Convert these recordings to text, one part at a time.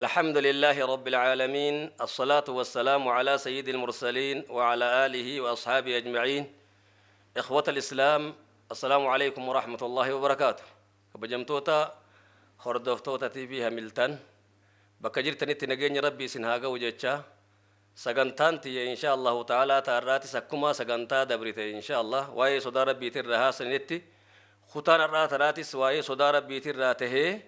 الحمد لله رب العالمين، الصلاة والسلام على سيد المرسلين وعلى آله وأصحابه أجمعين. إخوة الإسلام، السلام عليكم ورحمة الله وبركاته. Kabajamtoota hordoftoota TV Hamiltan bakka jirtanitti, nageenya Rabbii isin haa ga'u jecha, sagantaan tiyya insha Allahu ta'aalaa ta'arraatis akkuma sagantaa dabrite insha Allah waa'ee sodaa Rabbiitirraa haasanitti, kutaan har'aa tanaatis waa'ee sodaa Rabbiitirraa tahee,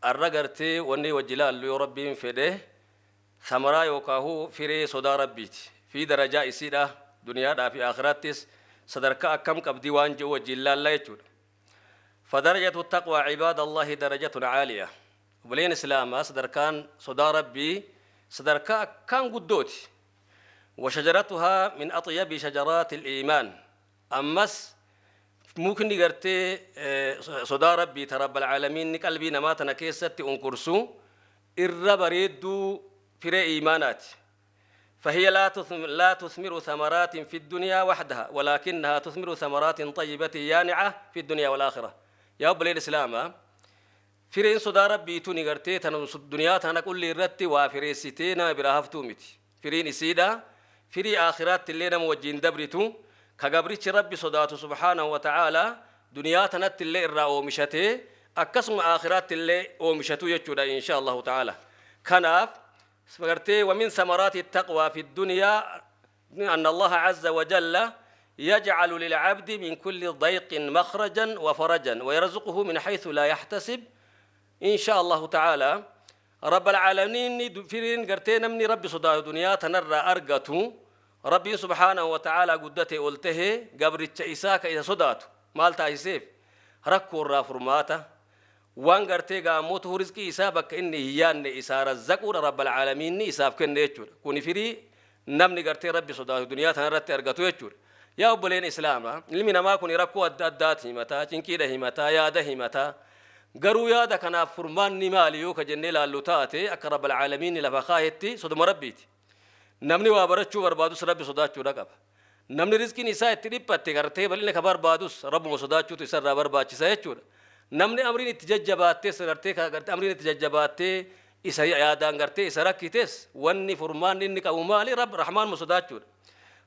arra gartee wanni wajji laallu, yoo Rabbiin fedhe, samaraa yookaahuu firee sodaa Rabbiiti fi darajaa isiidha, duniyaadhaa fi aakhiraattis sadarkaa akkam qabdii waan jedhu wajjiin laalla jechuudha. فدرجة التقوى عباد الله درجة عالية. Obboleen Islaamaa, sadarkaan sodaa Rabbii sadarkaa akkaan guddooti. وشجرتها من أطيب شجرات الإيمان. Ammas mukni gartee sodaa Rabbii ta Rabbal Caalamiin qalbii namaa tana keessatti unkursu irra bareedduu firee iimaanaati. فهي لا تثمر ثمرات في الدنيا وحدها، ولكنها تثمر ثمرات طيبة يانعة في الدنيا والآخرة. Yaa obboleen Islaamaa، fireen sodaa Rabbiitu ni gartee tan duniyaa tana qulli irratti waa fireessitee nama biraa haftuu miti. Firiin isiidha firii aakhiraatti illee nama wajjiin dabritu, ka gabrichi Rabbi sodaatu subhaanahu wa ta'aalaa duniyaa tanatti illee irraa oomishatee akkasuma aakhiraatti illee oomishatu jechuudha insha Allahu ta'ala. Kanaaf gartee ومن ثمرات التقوى في الدنيا أن الله عز وجل يجعل للعبد من كل ضيق مخرجا وفرجا ويرزقه من حيث لا يحتسب إن شاء الله تعالى. رب العالمين fireen gartee namni Rabbi sodaatu duniyaa tanarraa argatu، Rabbiin subhaanahu wa ta'aalaa guddate ol tahee gabricha isaa ka isa sodaatu maal taasiseef? Rakkoo irraa furmaata, waan gartee gaammotu rizqii isaa bakka inni hin yaanne isaa razzaquudha Rabbal Caalamiinni isaaf kenne jechuudha. Kuni firii namni gartee Rabbi sodaatu duniyaa tanarratti argatu jechuudha. Yaa obboleen Islaamaa, ilmi namaa kun rakkoo adda addaati himataa, cinqiidha himataa, yaada himataa. Garuu yaada kanaaf furmaanni maali yoo ka jennee laallu taate, akka Rabbal Caalamiinni lafa kaahetti soduma Rabbiiti. Namni waa barachuu barbaadus Rabbi sodaachuudha qaba. Namni rizqiin isaa itti dhiphatte gartee bal'ina ka barbaadus Rabbuma sodaachuutu isarraa barbaachisa jechuudha. Namni amriin itti jajjabaattes gartee amriin itti jajjabaattee isa yaadaan gartee isa rakkites, wanni furmaanni inni qabu maali? Rabb Rahmaanuma sodaachuudha.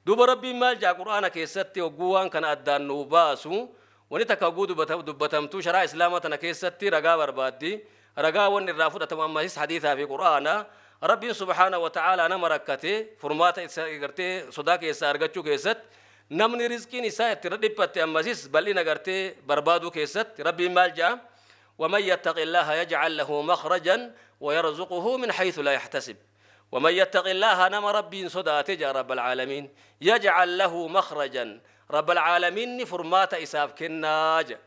Duuba Rabbiin maal jaa Qur'aana keessatti hogguu waan kana addaan nuu baasu? Wani takka hogguu dubbatamtuu sharaa Islaamaa tana keessatti ragaa barbaaddi. Ragaa wanni irraa fudhatamu ammasis hadiisaa fi Qur'aana. Rabbiin subhaana wa ta'aalaa nama rakkate furmaata isa gartee sodaa keessaa argachuu keessatti, namni rizqiin isaa itti dhiphatte ammasis bal'ina gartee barbaaduu keessatti, Rabbiin maal jaa? ومن يتق الله يجعل له مخرجا ويرزقه من حيث لا يحتسب. ومن يتق الله، نما ربي صداته جا رب العالمين، يجعل له مخرجا، رب العالمين فرمات إساف كناج،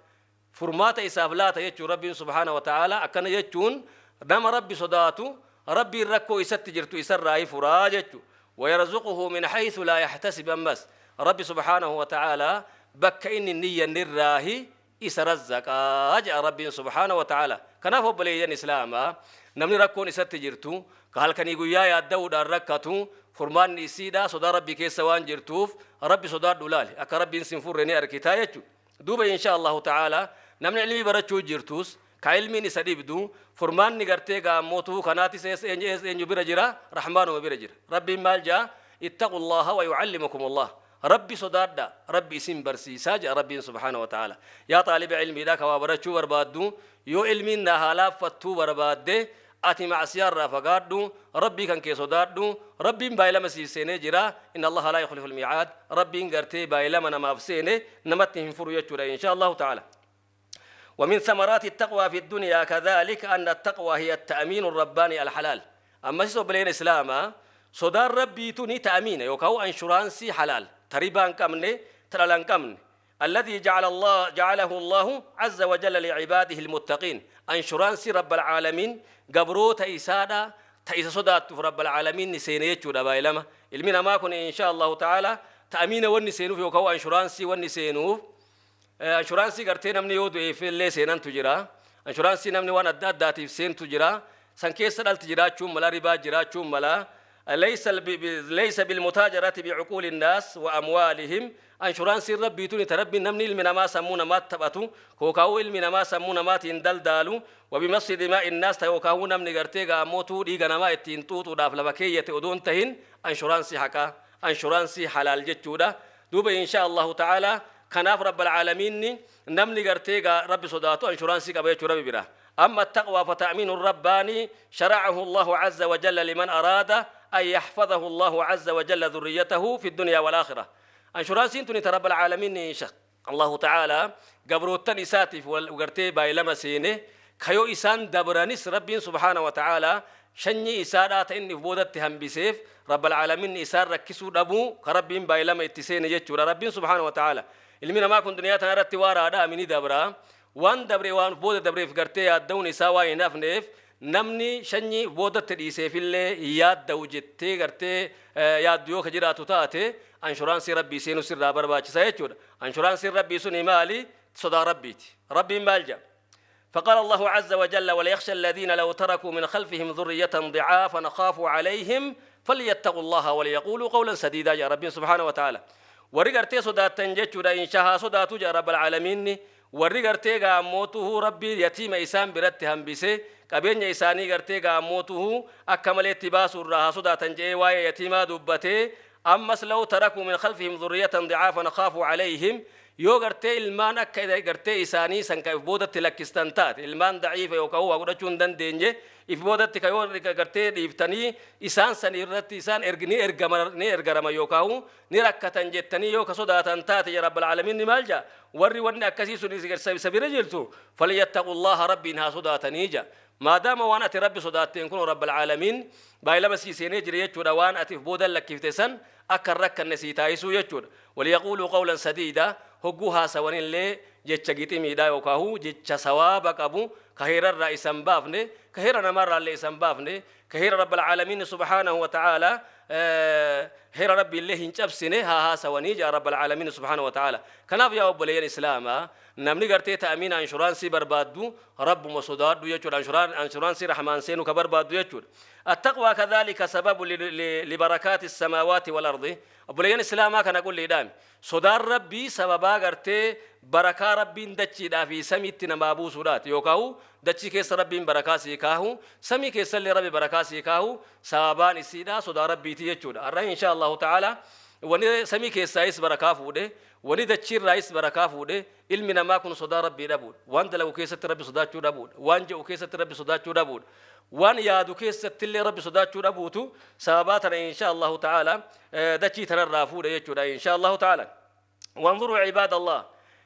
فرمات إساف لا تيجو. ربي سبحانه وتعالى أكن يجون نما ربي صداته، ربي ركو إسات جرتو إسر راي فراجتو. ويرزقه من حيث لا يحتسب. أمس ربي سبحانه وتعالى بك إن النية الراهي isa razzaqaa jedha Rabbiin subhaana wa ta'ala. Kanaaf obboleeyyan Islaamaa, namni rakkoon isatti jirtu, ka halkanii guyyaa yaadda'uudhaan rakkatu, furmaanni isiidha sodaa Rabbii keessa waan jirtuuf Rabbi sodaadhu laali, akka Rabbiin sin furre ni arkitaa jechuudha. Duuba insha Allahu ta'ala namni ilmii barachuu jirtus, ka ilmiin isa dhibdu, furmaanni gartee gaammootuu kanaatis eenyu bira jira? Rahmaanuma bira jira. Rabbiin maal jaa? اتقوا الله ويعلمكم الله. Rabbi sodaadha, Rabbi isin barsiisaa jedha Rabbiin subhaana wa ta'ala. Yaa xaaliba ilmiidha ka waa barachuu barbaaddu, yoo ilmiin na haa laaffattuu barbaadde, ati macsiyaarraa fagaadhu, Rabbii kan kee sodaadhu. Rabbiin baay'ilama siif seenee jira. إن الله لا يخلف الميعاد. Rabbiin gartee baay'ilama namaaf seene namatti hin furu jechuudha insha Allahu ta'ala. ومن ثمرات التقوى في الدنيا كذلك أن التقوى هي التأمين الرباني الحلال. أما سوبلين إسلاما، صدار ربي تني تأمين يوكاو insurance حلال تريبان كمني تلالان كمني الذي جعل الله جعله الله عز وجل لعباده المتقين. insurance رب العالمين قبرو تيسادا تيسا صدات رب العالمين نسيني يجودا بايلما المنا ما كن إن شاء الله تعالى تأمين ونسينوف يوكاو insurance ونسينوف. Insurance gartee namni yoo du'eef illee seenantu jira. Insurance namni waan adda addaatiif seentu jira. San keessa dhalti jiraachuun mala, ribaa jiraachuun mala. ليس ليس بالمتاجرة بعقول الناس وأموالهم. insurance'n Rabbii tuni ta Rabbi namni ilmi namaa sammuu namaatti taphatu yookaan ilmi namaa sammuu namaatiin daldaalu, وبمص دماء الناس ta yookaan namni gartee gaammotuu dhiiga namaa ittiin xuuxuudhaaf lafa keeyyate odoon tahin, insurance haqaa, insurance halaal jechuudha. Duuba insha Allahu ta'ala, kanaaf Rabbal Caalamiinni namni gartee Rabbi sodaatu insurance qaba jechuu Rabbi bira. أما التقوى فتأمين رباني شرعه الله عز وجل لمن أراد أن يحفظه الله عز وجل ذريته في الدنيا والآخرة. Insurance'n tuni رب العالمين إن شاء الله تعالى gabroottan isaatiif wal gartee baay'ilama seene kayoo isaan dabranis Rabbiin سبحانه وتعالى shanyii isaadhaa ta inni boodatti hambiseef رب العالمين isaan rakkisuu dhabuu ka Rabbiin baay'ilama itti seene jechuudha. Rabbiin سبحانه وتعالى ilmi namaa kun duniyaa tana irratti waaraadha amini dabraa waan dabre waan booda dabreef gartee yaadda'uun isaa waan hin hafneef, namni shanyii boodatti dhiiseefillee yaadda'u jettee gartee yaaddu yoo ka jiraatu taate, insurance Rabbii seenuu sirraa barbaachisa jechuudha. Insurance'n Rabbii suni maali? Sodaa Rabbiiti. Rabbiin maal jedha? فقال الله عز وجل: وليخش الذين لو تركوا من خلفهم ذرية ضعافا خافوا عليهم فليتقوا الله وليقولوا قولا سديدا. يا ربي سبحانه وتعالى warri gartee sodaattan jechuudha, inshahaa sodaatu jaa رب العالمين. Warri gartee gaammootuhu Rabbii yatiima isaan biratti hambise, qabeenya isaanii gartee gaammootuhu akka maleetti baasuu irraa haa sodaatan jedhee waa'ee yatiimaa dubbatee, ammas لو تركوا من خلفهم ذرية ضعافا خافوا عليهم, yoo gartee ilmaan akka gartee isaanii san ka if boodatti lakkistan taate, ilmaan daciifa yookaan waa godhachuu hin dandeenye if boodatti ka yoo gartee dhiiftanii isaan san irratti isaan ni ergama ni ergarama yookaan ni rakkatan jettanii yoo ka sodaatan taate, ya رب العالمين ni maal jaa? Warri wanni akkasii sun isa bira jirtu, فليتقوا الله, Rabbiin haa sodaatanii ja. Maadaama waan ati Rabbi sodaatteen kun رب العالمين baay'ilama sii seenee jira jechuudha, waan ati if boodan lakkifte san akka hin rakkanne sii taasisuu jechuudha. وليقولوا قولا سديدا, hogguu haasawanillee jecha giximiidha yookaahu jecha sawaaba qabu, ka heerarraa isan baafne, ka heera namarraallee isan baafne, ka heera رب العالمين سبحانه وتعالى heera Rabbi illee hin cabsine haa haasawanii jaa رب العالمين سبحانه وتعالى. Kanaaf yaa obboleeyyan islaamaa, namni gartee ta'amiina insurance barbaaddu Rabbuma sodaadhu jechuudha, insurance Rahmaan seenu ka barbaaddu jechuudha. التقوى كذلك سبب لبركات السماوات والأرض. Obboleeyyan islaamaa, kana qulliidhaan sodaan Rabbii sababaa gartee barakaa Rabbiin dachiidhaa fi samiitti namaa buusuudhaati, yookaan dachii keessa Rabbiin barakaa sii kaahu, samii keessallee Rabbi barakaa sii kaahu, sababaan isiidha sodaa Rabbiiti jechuudha. Har'a insha Allahu ta'ala wani samii keessaayis barakaa fuudhe, wani dachiirraayis barakaa fuudhe, ilmi namaa kun sodaa Rabbii dhabuudha. Waan dalagu keessatti Rabbi sodaachuu dhabuudha, waan je'u keessatti Rabbi sodaachuu dhabuudha, waan yaadu keessattillee Rabbi sodaachuu dhabuutu sababaa tana insha Allahu ta'ala dachii tanarraa fuudhe jechuudha insha Allahu ta'ala. وانظروا عباد الله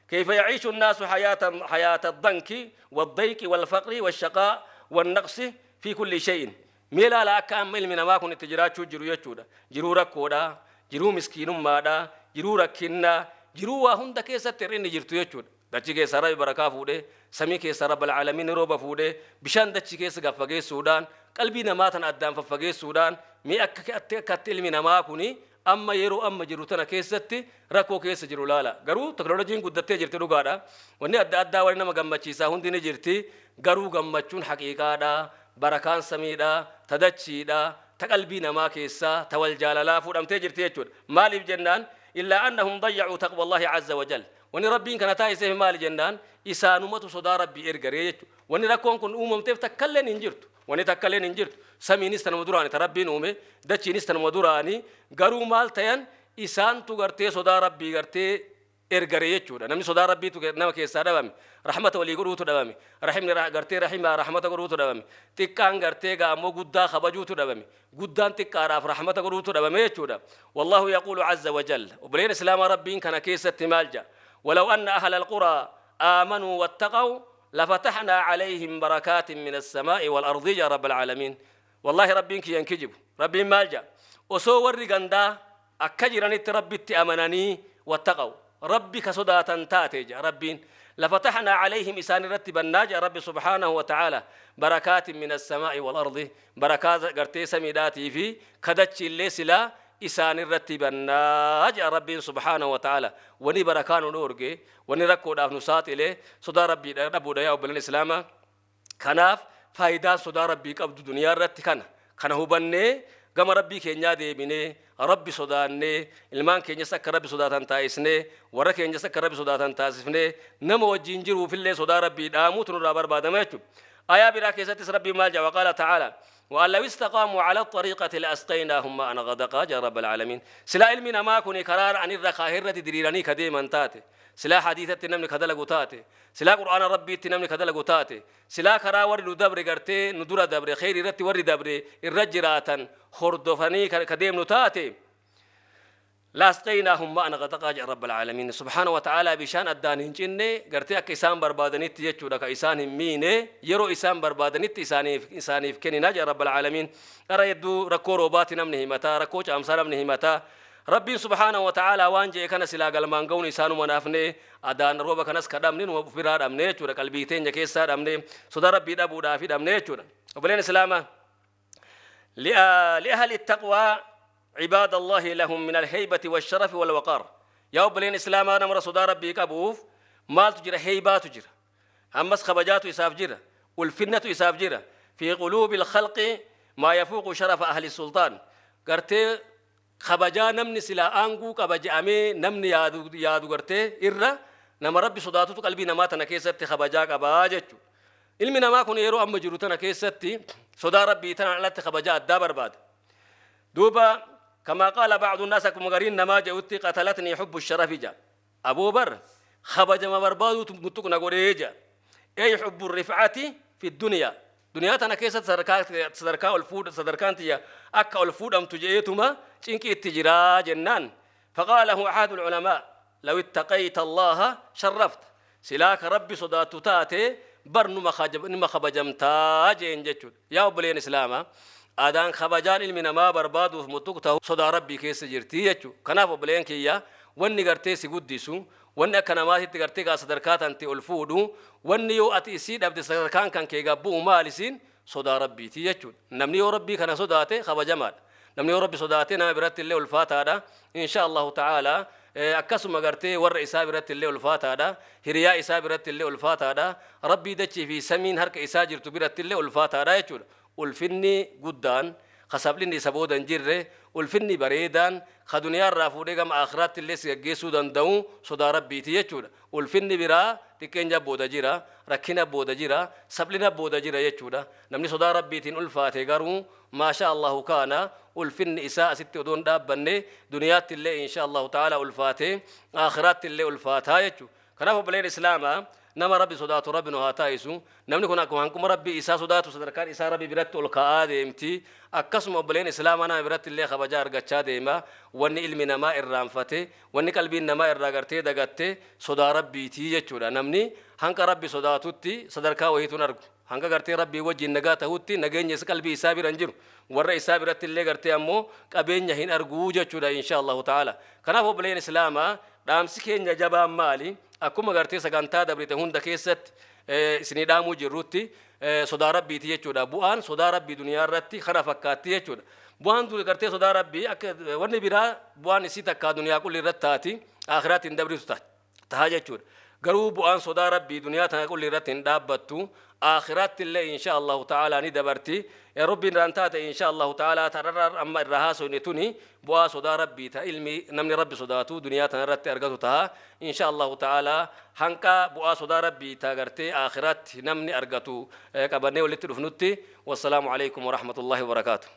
كيف يعيش الناس حياة الضنك والضيق والفقر والشقاء والنقص في كل شيء. Mee laala akka amma ilmi namaa kun itti jiraachuu jiru jechuudha. Jiruu rakkoodha, jiruu miskiinummaadha, jiruu rakkinnaa, jiruu waa hunda keessatti hir'inni jirtu jechuudha. Dachii keessaa Rabbi barakaa fuudhee, samii keessaa رب العالمين rooba fuudhee, bishaan dachii keessa gaffageessuudhaan, qalbii namaa tana addaan faffageessuudhaan, mee akka akkatti ilmi namaa kuni amma yeroo amma jiru tana keessatti rakkoo keessa jiru laala. Garuu teknooloojiin guddattee jirti, dhugaadha. Wanni adda addaa wanni nama gammachiisaa hundi ni jirti. Garuu gammachuun haqiiqaadha, barakaan samiidha, ta dachiidha, ta qalbii namaa keessaa, ta wal jaalalaa fuudhamtee jirti jechuudha. Maaliif jennaan, إلا أنهم ضيعوا تقوى الله عز وجل. Wani Rabbiin kana taasiseef maali jennaan, isaanumatu sodaa Rabbii ergaree jechuudha. Wani rakkoon kun uumamteef takkalleen hin jirtu. Wani takkalleen hin jirtu. Samiinis tanuma duraani ta Rabbiin uume, dachiinis tanuma duraani. Garuu maal tayan? Isaantu gartee sodaa Rabbii gartee ergare jechuudha. Namni sodaa Rabbiitu nama keessaa dhabame, rahmata walii godhuutu dhabame, rahimni gartee rahimaa rahmata godhuutu dhabame, xiqqaan gartee gaammoo guddaa kabajuutu dhabame, guddaan xiqqaadhaaf rahmata godhuutu dhabame jechuudha. والله يقول عز وجل, obboleen islaamaa, Rabbiin kana keessatti maal jedha? ولو أن أهل القرى آمنوا واتقوا لفتحنا عليهم بركات من السماء والأرض. يا رب العالمين, والله ربين كي ينكجب. ربين maal jedha? Osoo warri gandaa akka jiranitti Rabbitti amananii, واتقوا, Rabbi ka sodaatan taate ja Rabbiin, لفتحنا عليهم, isaan irratti bannaa ja Rabbi سبحانه وتعالى, بركات من السماء والأرض, barakaa gartee samiidhaatii fi kadachi illee silaa isaan irratti bannaa ja Rabbiin سبحانه وتعالى. Wani barakaa nu dhoorge, wani rakkoodhaaf nu saaxile, sodaa Rabbii dhabuudha yaa obboleen islaamaa. Kanaaf faayidaan sodaa Rabbii qabdu duniyaa irratti kana hubannee Gama Rabbii keenyaa deebinee, Rabbi sodaannee, ilmaan keenyas akka Rabbi sodaatan taasisnee, warra keenyas akka Rabbi sodaatan taasifnee, nama wajjiin jiruufillee sodaa Rabbii dhaamuutu nurraa barbaadama jechuudha. Ayaa biraa keessattis Rabbiin maal jedha? Waqaala ta'aala: وأن لو استقاموا على الطريقة لأسقيناهم ماء غدقا جا رب العالمين. Silaa ilmi namaa kuni karaa ani irra kaahirratti diriiranii ka deeman taate, silaa hadiisatti namni ka dalagu taate, silaa Qur'aana Rabbiitti namni ka dalagu taate, silaa karaa warri nu dabre, gartee nu dura dabre, kheyri irratti warri dabre irra jiraatan hordofanii ka deemnu taate, لأسقيناهم ماء غدقا جا رب العالمين سبحانه وتعالى. Bishaan addaan hin cinne, gartee akka isaan barbaadanitti jechuudha, ka isaan hin miine, yeroo isaan barbaadanitti isaaniif kennina جا رب العالمين. Qara hedduu rakkoo roobaati namni himataa, rakkoo caamsaa namni himataa. Rabbiin سبحانه وتعالى waan je'e kana silaa galmaan ga'uun isaanuma naafne. Adaan rooba kanas ka dhabne numa biraa dhabne jechuudha, qalbii teenya keessaa dhabne, sodaa Rabbii dhabuudhaafi dhabne jechuudha. Obboleen Islaamaa, لأهل التقوى عباد الله لهم من الهيبة والشرف والوقار. Yaa obboleen Islaamaa, nama sodaa Rabbii qabuuf maaltu jira? Heybaatu jira, ammas kabajaatu isaaf jira, ulfinnatu isaaf jira. في قلوب الخلق ما يفوق شرف أهل السلطان. Gartee kabajaa namni silaa aanguu qaba je'amee namni yaadu gartee irra nama Rabbi sodaatutu qalbii namaa tana keessatti kabajaa qabaa jechuudha. Ilmi namaa kun yeroo amma jiru tana keessatti sodaa Rabbii tana alatti kabajaa addaa barbaada. Duuba كما قال بعض الناس, akkuma gariin namaa jedhutti, قتلتني حب الشرف ja aboo bar kabajama barbaaduutu muttuqna godhee ja, أي حب الرفعة في الدنيا. Duniyaa tana keessatti sadarkaa ol fuudha, sadarkaan tiyya akka ol fuudhamtu je'eetuma cinqii itti jiraa jennaan, فقال له أحد العلماء: لو اتقيت الله شرفت. Silaa ka Rabbi sodaattu taate bar numa kabajamtaa jeen jechuudha. Yaa obboleen Islaamaa, aadaan kabajaan ilmi namaa barbaaduuf muttuqta sodaa Rabbii keessa jirti jechuudha. Kanaaf obboleen kiyya, wanni gartee si guddisu, wanni akka namaatitti gartee gaa sadarkaa tante ol fuudhu, wanni yoo ati isii dhabde sadarkaan kan kee gabbu'u maal? Isiin sodaa Rabbiiti jechuudha. Namni yoo Rabbii kana sodaate kabajamaadha. Namni yoo Rabbi sodaate nama biratti illee ulfaataadha إن شاء الله تعالى. Akkasuma gartee warra isaa biratti illee ulfaataadha, hiriyaa isaa biratti illee ulfaataadha, Rabbii dachii fi samiin harka isaa jirtu biratti illee ulfaataadha jechuudha. Ulfinni guddaan kasablinni isa booda hin jirre, ulfinni bareedaan ka duniyaa irraa fuudhee gama aakhiraatti illee si gaggeessuu danda'u sodaa Rabbiiti jechuudha. Ulfinni biraa xiqqeenya booda jira, rakkina booda jira, sablina booda jira jechuudha. Namni sodaa Rabbiitiin ulfaate garuu ما شاء الله كان, ulfinni isaa asitti odoon dhaabbanne duniyaatti illee إن شاء الله تعالى ulfaate, aakhiraatti illee ulfaataa jechuudha. Kanaaf obboleen Islaamaa, nama Rabbi sodaatu Rabbi nu haa taa'isu. Namni kun akkuma hanquma Rabbi isaa sodaatu sadarkaan isaa Rabbi biratti ol ka'aa deemti. Akkasuma obboleen Islaamaa, nama biratti illee kabajaa argachaa deema. Wanni ilmi namaa irraanfate, wanni qalbiin namaa irraa gartee dagatte sodaa Rabbiitii jechuudha. Namni hanqa Rabbi sodaatutti sadarkaa wahiituun argu, hanga gartee Rabbii wajjin nagaa tahutti nageenya isa qalbii isaa bira hin jiru, warra isaa biratti illee gartee ammoo qabeenya hin arguu jechuudha إن شاء الله تعالى. Kanaaf obboleen Islaamaa, dhaamsi keenya jabaan maali? Akkuma gartee sagantaa dabrite hunda keessatti isinii dhaamuu jirrutti sodaa Rabbiiti jechuudha. Bu'aan sodaa Rabbii duniyaa irratti kana fakkaatti jechuudha. Bu'aan gartee sodaa Rabbii akka wanni biraa bu'aan isii takkaa duniyaa qulli irratti taati, aakhiraatti hin dabritu taha jechuudha. Garuu bu'aan sodaa Rabbii duniyaa tana qulli irratti hin dhaabbattu, aakhiraatti illee إن شاء الله تعالى ni dabarti. Rabbiin irraan taate إن شاء الله تعالى. Tararra amma irraa haasofne tuni bu'aa sodaa Rabbii ta ilmi namni Rabbi sodaatu duniyaa tana irratti argatu taha إن شاء الله تعالى. Hanqa bu'aa sodaa Rabbii ta gartee aakhiraatti namni argatu qabannee walitti dhufnutti, والسلام عليكم ورحمة الله وبركاته.